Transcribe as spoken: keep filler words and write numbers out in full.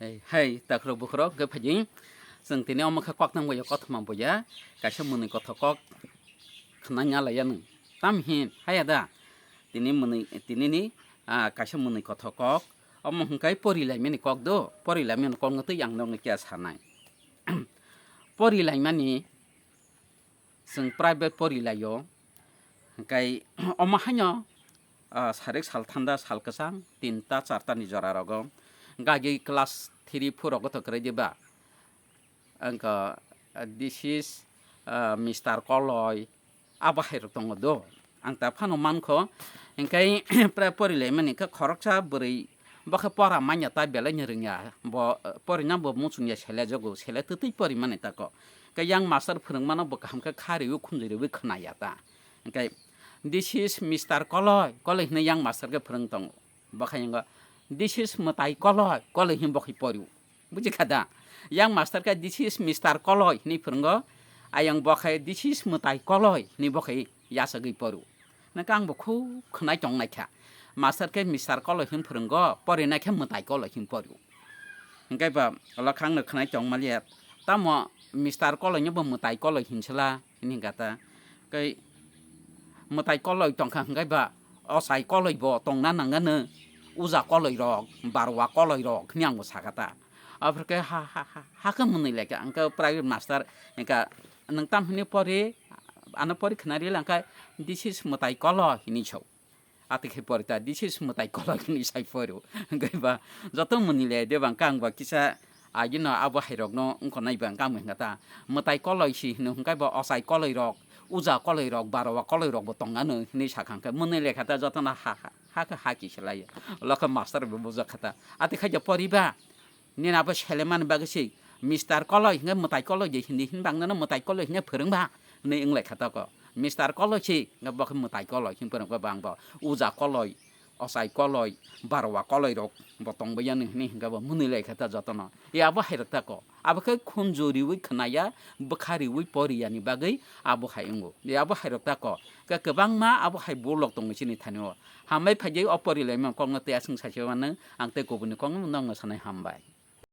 Hey, hey, takhro bukhro, hwnkhe phaidi. Chwng tini omo khe kok nang boya, kothoma boya, kaisa mwnwi kothok kok khna nya laiya nung. Tam hin, haya da? Tini mwnwi, tini ni, ah, kaisa mwnwi kothok kok. Omo hwnkhe pori laimani kok do, pori laimani kok no twi ang nokni kya sanai. Pori laimani chwng private pori laio. Hwnkhe omo haino, ah, sarik sal thanda sal kwchang tinta charta ni jora rogo gagi class three four rogo to kwrwi diba? Ang kha, ah, this is, ah, Mister Koloi, abo hai rok tongo do. Ang ta phano mankho, hwnkhe prai pori laimani khe khoroksa bwrwi bo khe pora manya ta belai ni rwngya. Bo, ah, porina bo muchungya sele jogo, sele twtwi pori mani tako. Khe yang master phwrwngmano bo kaham khe kha riwi khunjui riwi khwnaya ta. Hwnkhe, "This is Mister Koloi," Koloi hwnwi yang master khe phwrwng tongo. Bo khe wngo, "This is Mwtai Koloi," Koloi hwnwi bo khe porio. Buji kha da? Yang master khe, "This is Mister Koloi," hwnwi phwrwngo. Ayang bo khe, "This is Mwtai Koloi," hwnwi bo khe yachagwi porio. Hwnkhe ang bo khub khwnai tong nai kha. Master khe Mister Koloi hwn phwrwngo, porinai khe Mwtai Koloi hwn porio. Hwnkhe ba ulo khe ang no khwnai tong maliya. Tamo Mister Koloi no bo Mwtai Koloi hwn sela hwn hwnkha ta. Khe Mwtai Koloi tong kha hwnkhe ba Ochai Koloi bo tong na nang ano, Uja Koloi rok, Barwa Koloi rok hwnwi ang bo sa kha ta. Aphuru khe ha, ha, ha, ha khe mwnwi lai kha. Ang khe private master hwnkha, "Nwng tam hwnwi pori?" Ano pori khwnari lang kha, "This is Mwtai Koloi," hwnwi sao. Ati khe pori ta, "This is Mwtai Koloi," hwnwi sai poro. Hwnkhe ba joto mwnwi le de bang kang ba kisa agino abo hai rokno wngkha nai bang kang hwnkha ta. Mwtai Koloi si hwnwi hwnkhe ba Ochai Koloi rok, Uja Koloi rok, Barwa Koloi rok bo tong ano hwnwi sa kha hwnkhe mwnwi le kha ta jotono ha, ha, ha khe ha kisa lai. Ulo khe master bo bujak kha ta. Ati khe je pori ba? Nini abo selemani bagwi se Mister Koloi hwnkhe Mwtai Koloi de hindi, hini bang nono Mwtai Koloi hwnwi phwrwng ba hwnwi wng lai kha tako. Mister Koloi se hwnkhe bo khe Mwtai Koloi hwnwi phwrwng kha bang bo. Uja Koloi, Ochai Koloi, Barwa Koloi rok bo tong bai ya nw hwnwi hwnkhe bo mwnwi lai kha ta jotono. E abo hai rok tako. Abo khe khunju riwi khwnaya, bwkha riwi pori yani bagwi abo hai wngo. E abo hai rok tako. Khe kwbangma abo hai borok tongo chini thani o. Hambai phaidi o pori lai mani kok no tei aswk sai se mano, ang tei kubuni kok no nokno sanai hambai.